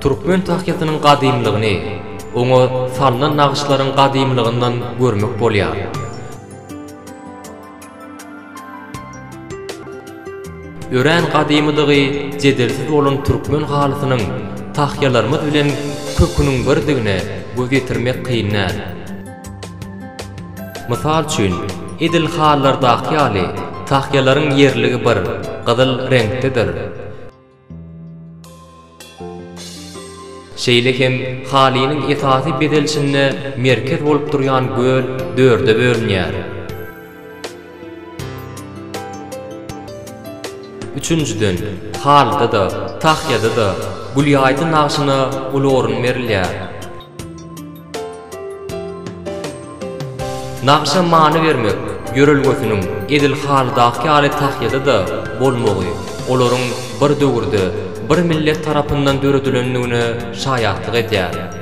Türkmen tahýasynyň gadymlygyny oňa salnan nagyşlaryň gadymlygyndan görmek bolýar. Örän gadymydygy jedelsiz bolan türkmen halysynyň tahýalarymyz bilen köküniň birdigine göz ýetirmek kyn däl. Mysal üçin, edil halylardaky ýaly tahýalaryň ýerligi bir, gyzyl reňkdedir. Şeýle hem halynyň esasy bezelişinde merkez bolup durýan göl dörde bölünýär. Üçünjiden, halyda-da, tahýada-da gülýaýdy nagşyna uly orun berilýär. Nagşa many bermek ýörelgesiniň edil halydaky ýaly tahýada-da bolmagy olaryň bir döwürde, bir millet tarapyndan döredilendigine şaýatlyk edýär.